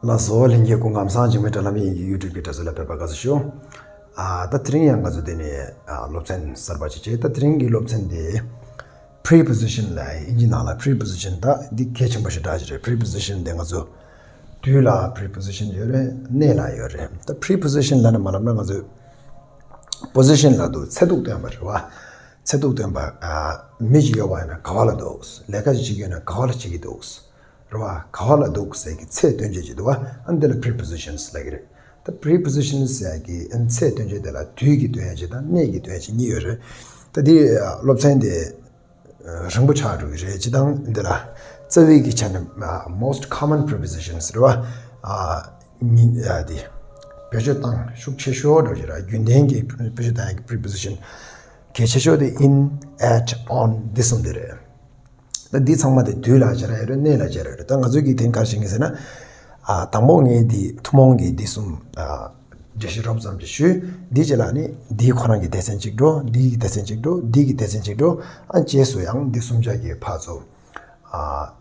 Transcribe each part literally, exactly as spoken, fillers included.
ལགས་སོ། ལྷན་རྒྱས་སྐུ་ཁམས་བཟང་། འཇིགས་མེད་དྲ་ལམ་དབྱིན་ཡིག་གི་YouTube་གི་དྲ་ཚོ་ལ་ཕེབས་པར་དགའ་བསུ་ཞུ། ཨ་ད་དེ་རིང་ཡང་ང་ཚོ་འདི་ནས་ཨ་སློབ་ཚན་གསར་པ་ཅིག་བྱེད། ད་དེ་རིང་གི་སློབ་ཚན་འདི་preposition་ལ་ཨིན་ཇི་ནང་ལ་preposition། ད་འདི་གལ་ཆེན་པོ་ཞེ་དྲག་ཅིག་རེད། preposition་འདི་ང་ཚོ་དུས་ལ་preposition་ཡོད་རེད། གནས་ལ་ཡོད་རེད། ད་preposition་ལབ་ན་མ་ལབ་ན་ང་ཚོ་position་ལབ་དུས་ཚེ་སྡུག་སྟོན་པ་རེད་བ། ཚེ་སྡུག་སྟོན་པ། ཨ་མི་ཞིག་ཡོད་པ་ཡིན་ན་ག་བ་ལ་འདུག་ལས་ཀ་ཞིག་བྱེད་ཀྱི་ཡོད་ན་ག་བ་ལ་བྱེད་ཀྱི་འདུག་རེད་བ། ག་བ་ལ་འདུག་ཟེར་གྱི་ཚེ་སྟོན་བྱེད་ཀྱི་འདུག་བ། ཨ་འདི་ལ་prepositions་ལབ་ཀྱི་རེད། ད་prepositions་ཟེར་གྱི་ཨ་ཚེ་སྟོན་བྱེད་དེ་ལ་དུས་ཀྱི་སྟོན་བྱེད་དང་གནས་ཀྱི་སྟོན་བྱེད་གཉིས་ཡོད་རེད། ད་འདི་སློབ་ཚན་དེ་རིང་པོ་ཆགས་འགྲོ་གི་རེད། སྤྱིར་བཏང་འདི་ལ་རྩ་བའི་གི་ཆ་ནས་most common prepositions་རེད་བ། ཨ་ནི་ཨ་དེ་བེད་སྤྱོད་བཏང་ཤུགས་ཆེ་ཤོས་འགྲོ་གི་རེད། རྒྱུན་ལྡན་གྱི་བེད་སྤྱོད་བཏང་ཡག་གི་preposition་གལ་ཆེ་ཤོས་དེ་in, at, on་འདི་གསུམ་དེ་རེད། ད་འདི་ཚང་མ་དེ་དུས་ལ་སྦྱར་ཡ་རེད། གནས་ལ་སྦྱར་ཡ་རེད། ད་ང་ཚོས་ཀྱི་དེང་ག་རེ་བྱེད་ཀྱི་ཟེར་ན། ཨ་དང་པོ་ངས་འདི་ཐུན་མོང་གི་འདི་གསུམ་ཨ་འགྲེལ་བཤད་རོབ་ཙམ་ཅིག་ཞུས། འདི་རྗེས་ལ་ནི་འདིའི་ཁོ་རང་གི་སྡེ་ཚན་གཅིག་འགྲོ། འདིའི་སྡེ་ཚན་གཅིག་འགྲོ། འདིའི་སྡེ་ཚན་གཅིག་འགྲོ། ཨ་རྗེས་སུ་ཡང་འདི་གསུམ་ཆ་གི་ཕར་ཚུར་ཨ་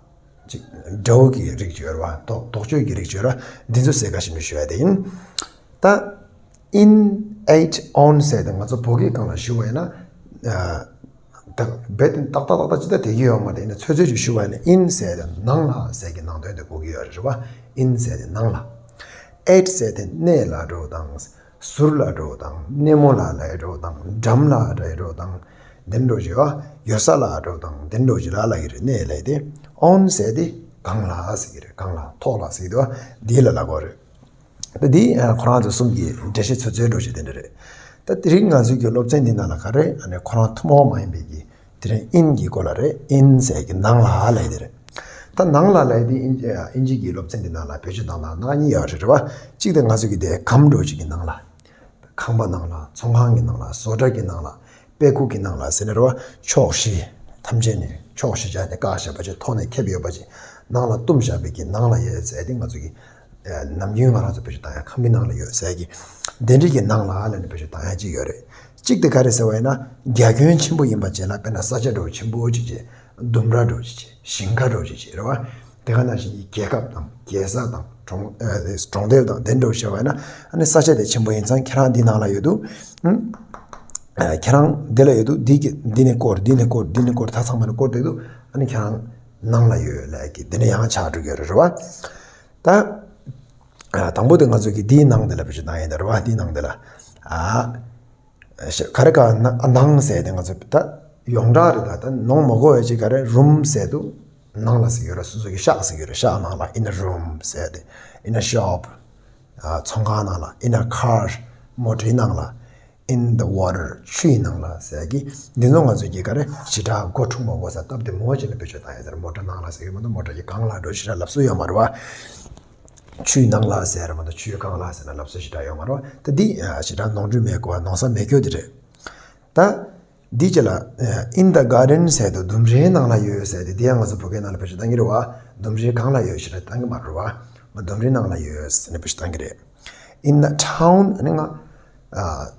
ཅིག་འདྲ་བོ་གི་རིགས་ཅིག་ཡོད་རེད་བ། དོག་དོག་གཅོད་ཀྱི་རིགས་ཅིག་ཡོད་རེད། འདི་ཚོ་གསལ་ཁ་ཞིག་ནས་ཞུ་ཡ་དེ་ཡིན། ད་in, at, on་ཟེར་དེ་ང་ཚོ་བོད་སྐད་སྒང་ལ་ཞུ་བ་ཡིན་ན། ཨ་ད་རྦད་དེ་ཏག་ཏག་ཏག་ཏག་ཅི་ལྟར་དེ་གི་ཡོད་མ་རེད། ཡིན་ན་ཚོད་ཚོད་ཅིག་ཞུ་བ་ཡིན་ན་in་ཟེར་དེ་ནང་ལ་ཟེར་གྱི་ནང་དོན་དེ་གོ་གི་ཡོད་རེད་བ། in་ཟེར་དེ་ནང་ལ། at་ཟེར་དེ་གནས་ལ་འགྲོ་དང་། ཟུར་ལ་འགྲོ་དང་། སྣེ་མོ་ལ་ལ་འགྲོ་དང་། འགྲམ་ལ་ལ་འགྲོ་དང་། དེ་འགྲོ་བྱེད་བ། ཡོད་ས་ལ་འགྲོ་དང་། དེ་འགྲོ་བྱེད་ལ་ལ་གི་རེད། གནས་ལ་དེ་on་ཟེར་དེ་སྒང་ལ་ཟེར་གྱི་རེད། སྒང་ལ་ཐོག་ལ་ཟེར་གྱི་འདུག་བ། འདི་ལ་ལ་གོ་རེད། ད་འདི་ཁོ་རང་ཚོ་གསུམ་གྱི་འགྲེལ་བཤད་ཚོད་ཚོད་འགྲོ་བྱེད་དེ་འདྲ་རེད། ད་དེ་རིང་ང་ཚོའི་གི་སློབ་ཚན་འདི་ནང་ལ་ག་རེ་ཨ་ནི་ཁོ་རང་ཐུན་མོང་མ་ཡིན་པའི་གི་དེ་རིང་in་གི་སྐོར་ལ་རེད། in་ཟེར་གྱི་ནང་ལ་ལབ་དེ་རེད། ད་ནང་ལ་ལབ་དེ་ཨིན་ཨིན་ཇི་གི་སློབ་ཚན་འདི་ནང་ལ་བེད་སྤྱོད་བཏང་སྟངས་སྣ་ཁ་གཉིས་ཡོད་རེད་བ། གཅིག་དེ་ང་ཚོ་གི་དེ་སྒམ་འདྲ་བོ་ཅིག་གི་ནང་ལ། ཁང་པ་ནང་ལ། ཚོང་ཁང་གི་ནང་ལ། བཟོ་གྲྭ་གི་ནང་ལ། དཔེ་ཁུག་གི་ནང་ལ་ཟེར་ནས་རེད་བ། ཕྱོགས་བཞི་ཐམས་ཅད་ནས་ཕྱོགས་བཞི་ཆ་ནས་བཀག་བཞག་པ་ཅིག་ཐོག་ནས་ཁེབས་ཡོད་པ་ཅིག་ནང་ལ་བཏུམས་བཞག་པའི་གི་ནང་ལ་ཡོད་ཟེར་དེ་ང་ཚོ་གི་ནམ་རྒྱུན་ང་རང་ཚོ་བེད་སྤྱོད་བཏང་ཡ་ཁང་པའི་ནང་ལ་ཡོད་ཟེར་གི་དེ་འདྲ་གི་ནང་ལ་ལབ་ནས་བེད་སྤྱོད་བཏང་ཡ་གཅིག་ཡོད་རེད། གཅིག་དེ་ག་རེ་ཟེར་བ་ཡིན་ན་རྒྱ་ཁྱོན་ཆེན་པོ་ཡིན་པ་བྱས་ན་དཔེར་ན་ས་ཆ་འདྲ་བོ་ཆེན་པོ་ཅིག་བྱས། ལྡུམ་ར་འདྲ་བོ་ཅིག་བྱས། ཞིང་ཁ་འདྲ་བོ་ཅིག་བྱས་རེད་བ། དེ་ག་ནང་བཞིན་གྱི་རྒྱལ་ཁབ་དང་རྒྱལ་ས་དང་གྲོང་ཨ་གྲོང་རྡལ་དང་དེ་འདྲ་བོ་བྱས་པ་ཡིན་ན་ཨ་ནི་ས་ཆ་དེ་ཆེན་པོ་ཡིན་ཙང་ཁྱེད་རང་འདི་ནང་ལ་ཡོད་དུས། ཨ་ཁྱེད་རང་འདི་ལ་ཡོད་དུས་འདི་གི་འདི་ནས་སྐོར་འདི་ནས་སྐོར་འདི་ནས་སྐོར་ད་ཚང་མ་ནས་སྐོར་བསྡད་དུས་ཨ་ནི་ཁྱེད་རང་ནང་ལ་ཡོད་ལབ་ཀྱི་འདི་ནས་ཡང་ཆགས་འགྲོ་གི་ཡོད་རེད་བ། ད་ཨ་དང་པོ་དེ་ང་ཚོ་གི་འདིའི་ནང་དེ་ལ་བེད་སྤྱོད་བཏང་ཡིན་ད་རེད་བ། འདིའི་ནང་དེ་ལ་ཨ། ག་རེ་ག་ནང་ཟེར་དེ་ང་ཚོ་ད་ཡོངས་གྲགས་རེད། ད་ད་ནོར་མ་གོ་བའི་ཅིག་ག་རེ་རུམ་ཟེར་དུས་ནང་ལ་ཟེར་གྱི་ཡོད་རེད། སོ་སོ་གི་ཤག་ཟེར་གྱི་ཡོད་རེད། ཤག་ནང་ལ་in a room་ཟེར་དེ། in a shop་ཚོང་ཁང་ནང་ལ། in a car་མོ་ཊའི་ནང་ལ། in the water་ཆུའི་ནང་ལ་ཟེར་གྱི་འདི་ཚོ་ང་ཚོ་གི་ག་རེ་ཞེ་དྲག་གོ་འཁྲུག་མ་གོ་ས་སྟབས་བདེ་མོ་ཅིག་ལ་བེད་སྤྱོད་བཏང་ཡོད་ཟེར། མོ་ཊ་ནང་ལ་ཟེར་གྱི་མ་གཏོགས་མོ་ཊ་གི་སྒང་ལ་འགྲོ་ཞེ་དྲག་ལབ་སྲོལ་ཡོད་མ་རེད་བ། ཆུའི་ནང་ལ་ཟེར་མ་གཏོགས་ཆུའི་སྒང་ལ་ཟེར་ན་ལབ་སྲོལ་ཞེ་དྲག་ཡོད་མ་རེད་བ། ད་འདི་ཞེ་དྲག་ནོར་འཁྲུལ་མེད་དགོས་པ་ནོར་ས་མེད་རྒྱུ་དེ་རེད། ད་འདི་ཅི་ལ་in the garden་ཟེར་དུས་ལྡུམ་རའི་ནང་ལ་ཡོད་ཟེར་དེ་འདི་ཡང་ང་ཚོ་བོད་སྐད་ནང་ལ་བེད་སྤྱོད་བཏང་གི་རེད་བ། ལྡུམ་རའི་སྒང་ལ་ཡོད་ཞེ་དྲག་བཏང་གི་མ་རེད་བ། ང་ལྡུམ་རའི་ནང་ལ་ཡོད་ཟེར་ནས་བེད་སྤྱོད་བཏང་གི་རེད། in the town་ཨ་ནི་ང་ཨ་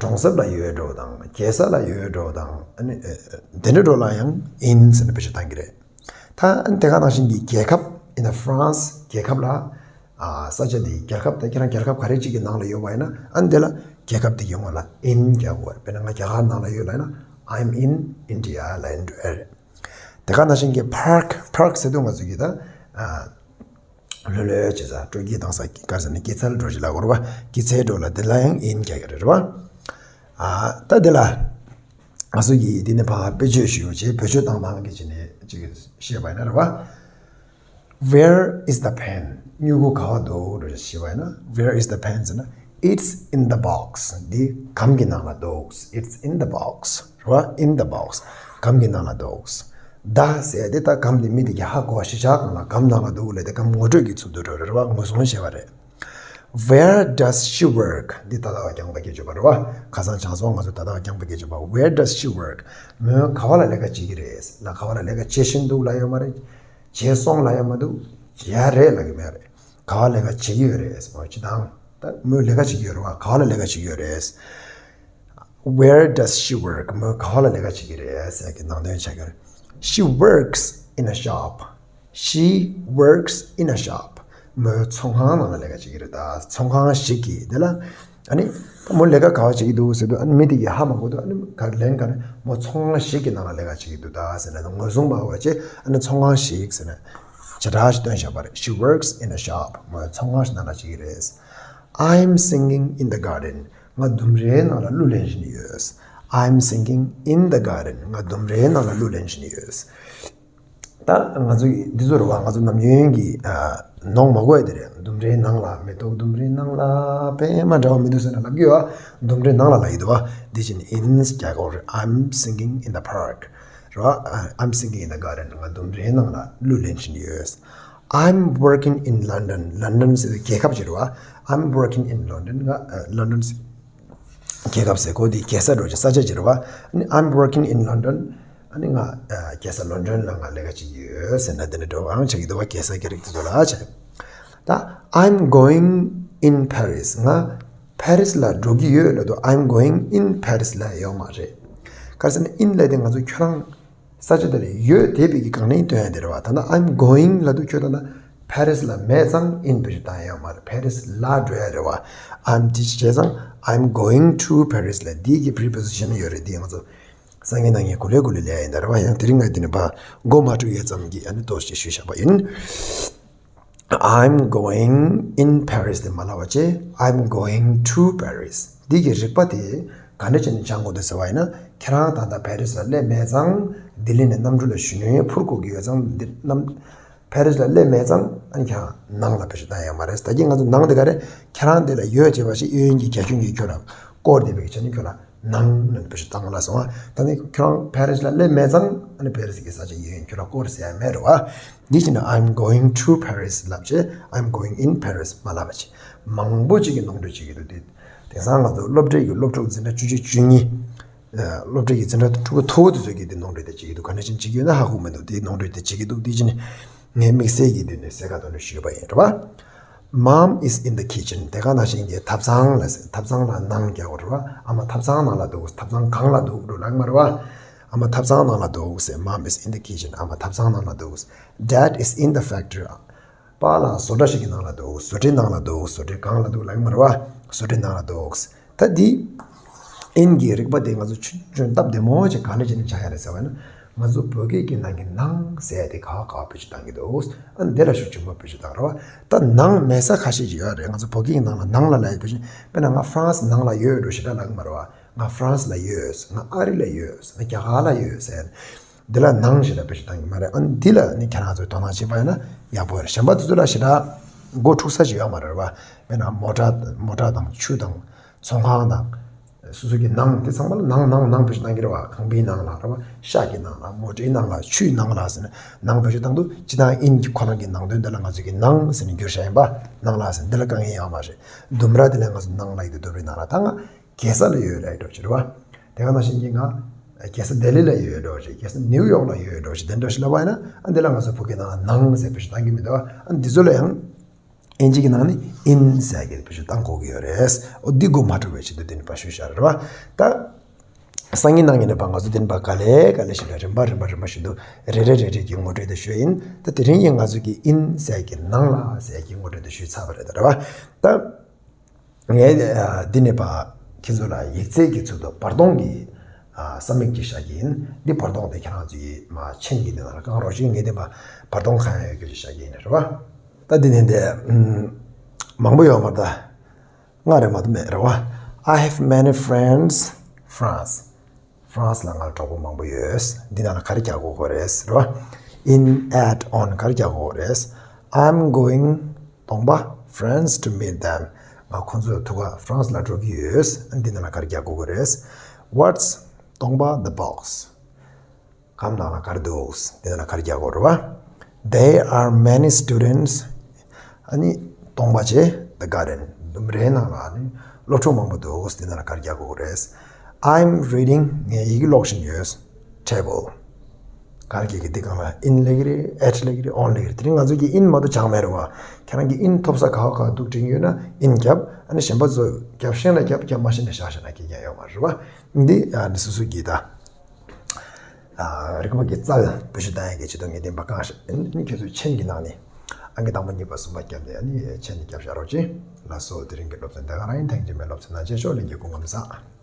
གྲོང་གསེབ་ལ་ཡོད་འགྲོ་དང་རྒྱལ་ས་ལ་ཡོད་འགྲོ་དང་ཨ་ནི་ཨ་དེ་འདྲ་འགྲོ་ལ་ཡང་in་ཟེར་ནས་བེད་སྤྱོད་བཏང་གི་རེད། ད་ཨ་ནི་དེ་ག་ནང་བཞིན་གྱི་རྒྱལ་ཁབ་in the France་རྒྱལ་ཁབ་ལ་ཨ་ས་ཆ་དེའི་རྒྱལ་ཁབ་དང་ཁྱེད་རང་རྒྱལ་ཁབ་ག་རེ་གཅིག་གི་ནང་ལ་ཡོད་པ་ཡིན་ན་ཨ་ནི་དེ་ལ་རྒྱལ་ཁབ་དེ་གི་སྔོན་ལ་in་རྒྱག་དགོས་རེད། དཔེར་ན་ང་རྒྱ་གར་ནང་ལ་ཡོད་ལབ་ན་I'm in India་ལབ་ཡིན་འགྲོ་ཡ་རེད། དེ་ག་ནང་བཞིན་གྱི་park park་ཟེར་དུས་ང་ཚོ་གི་ད་ཨ། ལྷོད་ལྷོད་བྱེད་ས་སྤྲོ་སྐྱིད་བཏང་ས་ག་ཟེར་ན་སྐྱིད་ཚལ་འགྲོ་ཞིག་ལ་གོ་རེད་བ། སྐྱིད་ཚལ་འགྲོ་ལ་དེ་ལ་ཡང་in་རྒྱག་གི་རེད་བ། ཨ་ད་དེ་ལ་ང་ཚོ་གིས་འདི་ནས་ཕར་བེད་སྤྱོད་ཞུ་བྱས་བེད་སྤྱོད་བཏང་སྟངས་ཀྱི་ཅིག་ནས་ཅིག་བཤད་པ་ཡིན་ན་རེད་བ། Where is the pen? སྨྱུ་གུ་ག་བ་འདུག་རེད་ཞུས་པ་ཡིན་ན། Where is the pen? ཟེར་ན། It's in the box. འདི་སྒམ་གྱི་ནང་ལ་འདུག It's in the box. རེད་བ། In the box. སྒམ་གྱི་ནང་ལ་འདུག the་ཟེར་དེ་ད་སྒམ་དེ་མི་དེ་གི་ཧ་གོ་བ་ཞེ་དྲག་གང་ལ་སྒམ་ནང་ལ་འདུག་ལབ་དེ་སྒམ་ངོ་སྤྲོད་ཀྱི་ཚུལ་དུ་འགྲོ་རེད་བ། ངོ་སྲུང་བྱས་པ་རེད། Where does she work? འདི་ད་ལྟ་བ་རྐྱང་པ་སྐད་བརྗོད་པ་རེད་བ། ཁ་སང་བྱང་སོང་ང་ཚོ་ད་ལྟ་བ་རྐྱང་པ་སྐད་བརྗོད་པ། Where does she work? མོས་ག་བ་ལ་ལས་ཀ་བྱེད་ཀྱི་རེད། ལ་ག་བ་ལ་ལས་ཀ་བྱེད་བཞིན་འདུག་ལབ་ཡོད་མ་རེད། བྱས་སོང་ལབ་ཡ་མ་འདུག་བྱས་ཡ་རེད་ལབ་ཀྱི་མེད་རེད། ག་བ་ལས་ཀ་བྱེད་ཀྱི་ཡོད་རེད་ཟེར་བ་ཅི་དང་། ད་མོས་ལས་ཀ་བྱེད་ཀྱི་ཡོད་རེད་བ། ག་བ་ལ་ལས་ཀ་བྱེད་ཀྱི་ཡོད་རེད། Where does she work? མོས་ག་བ་ལ་ལས་ཀ་བྱེད་ཀྱི་རེད་ཟེར་གྱི་ནང་དོན་ཆགས་ཀྱི་རེད། She works in a shop. She works in a shop. མོའི་ཚོང་ཁང་ནང་ལ་ལས་ཀ་བྱེད་ཀྱི་རེད་ད། ཚོང་ཁང་ཞིག་གི་དེ་ལ་ཨ་ནི་ད་མོ་ལས་ཀ་ག་བ་བྱེད་ཀྱི་འདུག་ཟེར་དུས། ཨ་ནི་མི་དེ་གིས་ཧ་མ་གོ་དུས། ཨ་ནི་ག་ལན་ག་ནས་མོ་ཚོང་ཁང་ཞིག་གི་ནང་ལ་ལས་ཀ་བྱེད་ཀྱི་འདུག་ད་ཟེར་ནས་ངོས་བཟུང་མ་དགོས་པ་བྱས། ཨ་ནི་ཚོང་ཁང་ཞིག་ཟེར་ནས་བྱེ་བྲག་ཞིག་སྟོན་བཞག་པ་རེད། She works in a shop. མོ་ཚོང་ཁང་ཞིག་ནང་ལ་བྱེད་ཀྱི་རེད། I'm singing in the garden. ང་ལྡུམ་རའི་ནང་ལ་གླུ་ལེན་བཞིན་ཡོད། I'm singing in the garden. ང་ལྡུམ་རའི་ནང་ལ་གླུ་ལེན་བཞིན་ཡོད། ད་ང་ཚོ་འདི་ཚོ་རེད་བ། ང་ཚོ་ནམ་རྒྱུན་གྱི་ཨ་ནོར་མ་གོ་ཡ་དེ་རེད། ལྡུམ་རའི་ནང་ལ། མེ་ཏོག་ལྡུམ་རའི་ནང་ལ་པད་མ་འདྲ་བ་མི་འདུག་ཟེར་ནས་ལབ་ཀྱི་ཡོད་བ། ལྡུམ་རའི་ནང་ལ་ལབ་ཀྱི་འདུག་བ། འདི་བྱས་ནས་in རྒྱག་དགོས་རེད། I'm singing in the park. རེད་བ། I'm singing in the garden. ང་ལྡུམ་རའི་ནང་ལ་གླུ་ལེན་བཞིན་ཡོད། I'm working in London. London ཟེར་དུས་རྒྱལ་ཁབ་ཅིག་རེད་བ། I'm working in London. ང་ཨ་London རྒྱལ་ཁབ་ཟེར་གོ་དེ་རྒྱལ་ས་འགྲོ་ཅིག་ས་ཆ་ཅིག་རེད་བ། ཨ་ནི་I'm working in London. ཨ་ནི་ང་ཨ་རྒྱལ་ས་ལོན་ཌོན་ལ་ང་ལས་ཀ་བྱེད་ཀྱི་ཡོད་ཟེར་ན་འདི་འདྲ་འགྲོ་ཨང་ཆགས་ཀྱི་འདུག་བ། རྒྱལ་ས་སྐད་རིགས་དེ་ཚོ་ལ་ཆགས། ད་I'm going in Paris. ང་ཕ་རི་སི་ལ་འགྲོ་གི་ཡོད་ལབ་དུས། I'm going in Paris ལབ་ཡོད་མ་རེད། ག་རེ་ཟེར་ན་in ལབ་དེ་ང་ཚོ་ཁྱོད་རང་ས་ཆ་དེ་ལ་ཡོད་བསྡད་པའི་གི་གང་ནས་སྟོན་ཡ་དེ་རེད་བ། ད་ལྟ་I'm going ལབ་དུས་ཁྱོད་ད་ལྟ་ཕ་རི་སི་ལ་མེད་ཙང་in བེད་སྤྱོད་བཏང་ཡ་ཡོད་མ་རེད། ཕ་རི་སི་ལ་འགྲོ་ཡ་རེད་བ། I'm དེ་བྱས་ཙང་I'm going to Paris ལབ་འདི་གི་preposition ཡོད་རེད། འདི་ང་ཚོ་སང་ཉིན་གནངས་ཉིན་གོ་ལེ་གོ་ལེ་ལས་ཡིན་ད་རེད་བ། ཡང་དེ་རིང་ང་འདི་ནས་ཕར་མགོ་མ་འཁྲུག་ཡས་ཙམ་གྱིས་ཨ་ནི་ཏོག་ཙམ་ཞུས་བཞག་པ་ཡིན། I'm going in Paris དེ་མ་ལབ་པ་བྱས། I'm going to Paris. འདི་གི་རིག་པ་དེ་ག་འདྲ་བྱས་ནས་སྦྱང་དགོས་འདུག་ཟེར་བ་ཡིན་ན། ཁྱེད་རང་ད་ལྟ་ཕ་རི་སི་ལ་སླེབས་མེད་ཙང་། ལྡི་ལི་ནས་གནམ་གྲུ་ལ་གཞོན་ནུའི་འཕུར་དགོས་ཀྱི་ཡོད་ཙང་། འདི་གནམ་ཕ་རི་སི་ལ་སླེབས་མེད་ཙང་ཨ་ནི་ཁྱེད་རང་ནང་ལ་བེད་སྤྱོད་བཏང་ཡ་ཡོད་མ་རེད། ད་གིན་ང་ཚོ་ནང་དེ་ག་རེད། ཁྱེད་རང་དེ་ལ་ཡོད་ཅེས་པ་ཞིག་གཡས་གཡོན་གྱི་རྒྱ་ཁྱོན་གྱིས་ཁྱོད་ལ་བསྐོར་བསྡད་པའི་ཆ་ནས་ཁྱོད་ལ་ནང་ལ་བེད་སྤྱོད་བཏང་ལ་སོང་ང་། ད་ནི་ཁྱོད་རང་ཕ་རི་སི་ལ་སླེབས་མེད་ཙང་ཨ་ནི་ཕ་རི་སི་གི་ས་ཆ་གཡས་གཡོན་ཁྱོད་ལ་བསྐོར་ཟེར་ཡ་མེད་རེད་བ། འདི་བྱས་ན་I'm going to Paris ལབ་བྱས། I'm going in Paris མ་ལབ་པ་བྱས། མང་པོ་ཅིག་གིས་ནོར་འཁྲུལ་བྱེད་ཀྱི་འདུག་སྟེ། དེང་སང་ང་ཚོ་སློབ་གྲྭའི་གི་སློབ་ཕྲུག་འཛིན་གྲྭ་བཅུ་གཅིག་བཅུ་གཉིས། སློབ་གྲྭའི་གི་འཛིན་གྲྭ་ཕྲུ་གུ་མཐོ་པོ་དེ་ཚོ་གིས་དེ་ནོར་འཁྲུལ་དེ་བྱེད་ཀྱི་འདུག་ག་འདྲ་བྱས་ནས་བྱེད་ཀྱི་ཡོད་ན་ཧ་གོ་མི་འདུག་དེ་ནོར་འཁྲུལ་དེ་བྱེད་ཀྱི་འདུག་དེ་བྱས་ནས་ངས་དམིགས་བསལ་གྱིས་དེ་ནས་གསལ་ཁ་དོན་དུ་ཞུས་པ་ཡིན། རེད་བ། Mom is in the kitchen. དེ་ག་ནང་བཞིན་གྱི་ཐབ་ཚང་ལ་ཟེར། ཐབ་ཚང་ལ་ནང་རྒྱག་དགོས་རེད་བ། ཨ་མ་ཐབ་ཚང་ནང་ལ་འདུག་ཐབ་ཚང་སྒང་ལ་འདུག་འགྲོ་ལབ་མ་རེད་བ། ཨ་མ་ཐབ་ཚང་ནང་ལ་འདུག་ཟེར། Mom is in the kitchen. ཨ་མ་ཐབ་ཚང་ནང་ལ་འདུག Dad is in the factory. པཱ་ལགས་བཟོ་གྲྭ་ཞིག་གི་ནང་ལ་འདུག་བཟོ་གྲྭའི་ནང་ལ་འདུག་བཟོ་གྲྭའི་སྒང་ལ་འདུག་ལབ་མ་རེད་བ། བཟོ་གྲྭའི་ནང་ལ་འདུག་ད་འདི་in གི་རིག་པ་དེ་ང་ཚོ་ཆུང་ཆུང་སྟབས་བདེ་མོ་ཅིག་ག་འདྲ་བྱས་ནས་སྦྱང་ཡ་རེད་ཟེར་བ་ན། ང་ཚོ་བོད་སྐད་ཀྱི་ནང་གི་ནང་ཟེར་ཡ་དེ་ག་བ་ག་བ་བེད་སྤྱོད་བཏང་གི་འདུག་ཨ་འདི་ལ་ཤུགས་ཆེན་པོ་བེད་སྤྱོད་བཏང་རེད་བ། ད་ནང་མེད་ས་ཁ་ཤས་ཅིག་ཡོད་རེད། ང་ཚོ་བོད་སྐད་ཀྱི་ནང་ལ་ནང་ལ་ལབ་ཡ་བེད་སྤྱོད། དཔེར་ན་ང་ཧྥ་རན་སི་ནང་ལ་ཡོད་འགྲོ་ཞེ་དྲག་ལབ་གི་མ་རེད་བ། ང་ཧྥ་རན་སི་ལ་ཡོད། ང་ཨ་རི་ལ་ཡོད། ང་རྒྱ་གར་ལ་ཡོད་ཟེར། འདི་ལ་ནང་ཞེ་དྲག་བེད་སྤྱོད་བཏང་གི་མ་རེད། ཨ་ནི་འདི་ལ་ནི་ཁྱེད་རང་ཚོས་དོ་སྣང་བྱེད་པ་ཡིན་ན་ཡག་པོ་རེད། གཞན་པ་དེ་ཚོ་ལ་ཞེ་དྲག་མགོ་འཁྲུག་ས་ཞིག་ཡོད་མ་རེད་བ། དཔེར་ན་མོ་ཊ་མོ་ཊ་དང་ཆུ་དང་ཚོང་ཁང་དང་། སོ་སོ་གི་ནང་དེ་ཚང་མ་ལ་ནང་ནང་ནང་བེད་སྤྱོད་བཏང་གི་རེད་བ། ཁང་པའི་ནང་ལ་རེད་བ། ཤག་གི་ནང་ལ། མོ་ཊའི་ནང་ལ། ཆུའི་ནང་ལ་ཟེར་ནས་ནང་བེད་སྤྱོད་བཏང་དུས། སྤྱིར་བཏང་in གི་ཁོ་རང་གི་ནང་དོན་དེ་ལ་ང་ཚོས་ཀྱི་ནང་ཟེར་ནས་བསྒྱུར་བཞག་ཡིན་པ། ནང་ལ་ཟེར་འདི་ལ་དཀའ་ངལ་ཡོད་མ་རེད། ལྡུམ་ར་དེ་ལ་ང་ཚོ་ནང་ལ་ཡོད་དུས་ལྡུམ་རའི་ནང་ལ། ད་ང་རྒྱལ་ས་ལ་ཡོད་ལབ་འགྲོ་ཅིག་རེད་བ། དེ་ག་ནང་བཞིན་གྱི་ང་རྒྱལ་ས་ལྡི་ལི་ལ་ཡོད་འགྲོ་ཅིག་རྒྱལ་ས་ནིའུ་ཡོག་ལ་ཡོད་འགྲོ་ཅིག་དེ་འདྲ་ཞིག་ལབ་པ་ཡིན་ན། ཨ་འདི་ལ་ང་ཚོ་བོད་སྐད་ནང་ལ་ནང་ཟེར་བེད་སྤྱོད་བཏང་གི་མི་འདུག་ཨ་འདི་ཚོ་ལ་ཡང་ཨིན་ཇི་གི་ནང་ནས་in ཟེར་གྱི་བེད་སྤྱོད་བཏང་དགོས་ཀྱི་ཡོད་རེད། འོ་འདི་མགོ་མ་འཁྲུག་པའི་ཆེད་དུ་འདི་ནས་ཕར་ཞུས་བཞག་རེད་བ། ད་སང་ཉིན་གནངས་ཉིན་ནས་ཕར་ང་ཚོ་འདི་ནས་ཕར་ག་ལེ་ག་ལེ་ཞིག་ལ་རིམ་པ་རིམ་པ་རིམ་པ་བཞིན་དུ་རེ་རེ་རེ་རེ་གྱིས་ངོ་སྤྲོད་དེ་ཞུ་ཡིན། ད་དེ་རིང་ཡིན་ང་ཚོ་གི་in ཟེར་གྱི་ནང་ལ་ཟེར་གྱི་ངོ་སྤྲོད་དེ་ཞུས་ཚར་བ་རེད་ད་རེད་བ། ད། ངས་ཨ་འདི་ནས་ཕར་ཁྱེད་ཚོ་ལ་ཡིག་ཚད་ཀྱི་ཚུལ་དུ་བར་སྟོང་གི་ཨ་ས་མིག་ཅིག་བཞག་གི་ཡིན། འདི་བར་སྟོང་དེ་ཁྱེད་རང་ཚོ་ཡིས་མར་མཆན་གྱི་ནང་ལ་བཀང་རོགས་ཞེས། ངས་འདི་མར་བར་སྟོང་གང་ཡང་ཡོད་རྒྱུ་ཞིག་བཞག་གི་ཡིན་རེད་བ། ད་འདི་ནས་འདི་ཨུམ་མང་པོ་ཡོད་མ་རེད་ད། ལྔ་རེ་མ་གཏོགས་མེད་རེད་བ། I have many friends France. ཧྥ་རན་སི་ལ་ང་ལ་གྲོགས་པོ་མང་པོ་ཡོད། འདི་ནང་ལ་ག་རེ་རྒྱག་དགོས་ཀྱི་རེད་ཟེར་བ། In, at, on ག་རེ་རྒྱག་དགོས་ཀྱི་རེད། I'm going སྟོང་པ། France to meet them. ང་ཁོང་ཚོའི་ཐུག་ག་ཧྥ་རན་སི་ལ་འགྲོ་གི་ཡོད། འདི་ནང་ལ་ག་རེ་རྒྱག་དགོས་ཀྱི་རེད། What's སྟོང་པ་the box. སྒམ་ནང་ལ་ག་རེ་འདུག་འདི་ནང་ལ་ག་རེ་རྒྱག་དགོས་རེད་བ། There are many students. ཨ་ནི་སྟོང་པ་བྱས་the garden. ལྡུམ་རའི་ནང་ལ་ཨ་ནི་སློབ་ཕྲུག་མང་པོ་འདུག་འདི་ནང་ལ་ག་རེ་རྒྱག་དགོས་རེད། I'm reading. ངས་ཡི་གེ་ཀློག་བཞིན་ཡོད། Table. ག་རེ་རྒྱག་གི། འདི་སྒང་ལ་in ལབ་ཀྱི་རེད། at ལབ་ཀྱི་རེད། on ལབ་ཀྱི་རེད། དེ་རིང་ང་ཚོ་གིས་in མ་གཏོགས་སྦྱངས་མེད་རེད་བ། ཁྱེད་རང་གིས་in ཐོབ་ས་ག་བ་ག་བ་འདུག་དྲན་གྱི་ཡོད་ན་in རྒྱབ། ཨ་ནི་གཞན་པ་ཚོ་རྒྱབ་ཤེས་ན་རྒྱབ། རྒྱབ་མ་ཤེས་ན་བཞག་བཞག་ན་ཁྱད་ཀྱང་ཡོད་མ་རེད་བ། འདི་ཨ་ནི་སོ་སོ་གིས་ད། ཨ། རིག་པ་གི་རྩལ་བེད་སྤྱོད་བཏང་ཡག་གི་ཆེད་དུ་ངས་འདི་མར་བཀང་བཞག་ཨ་ནི་ཁྱེད་ཚོས་མཆན་གྱི་ནང་ནས་ ཨང་ཀི་དང་པོ་གཉིས་པ་གསུམ་པ་བརྒྱབ་ནས་ཨ་ནི་མཆན་ནི་བརྒྱབ་བཞག་རོགས་གྱིས། ལགས་སོ། དེ་རིང་གི་སློབ་ཚན་འདི་ག་རང་ཡིན། ཐེངས་རྗེས་མའི་སློབ་ཚན་ནང་མཇལ་ཤོག་ལྷན་རྒྱས་སྐུ་ཁམས་བཟང་།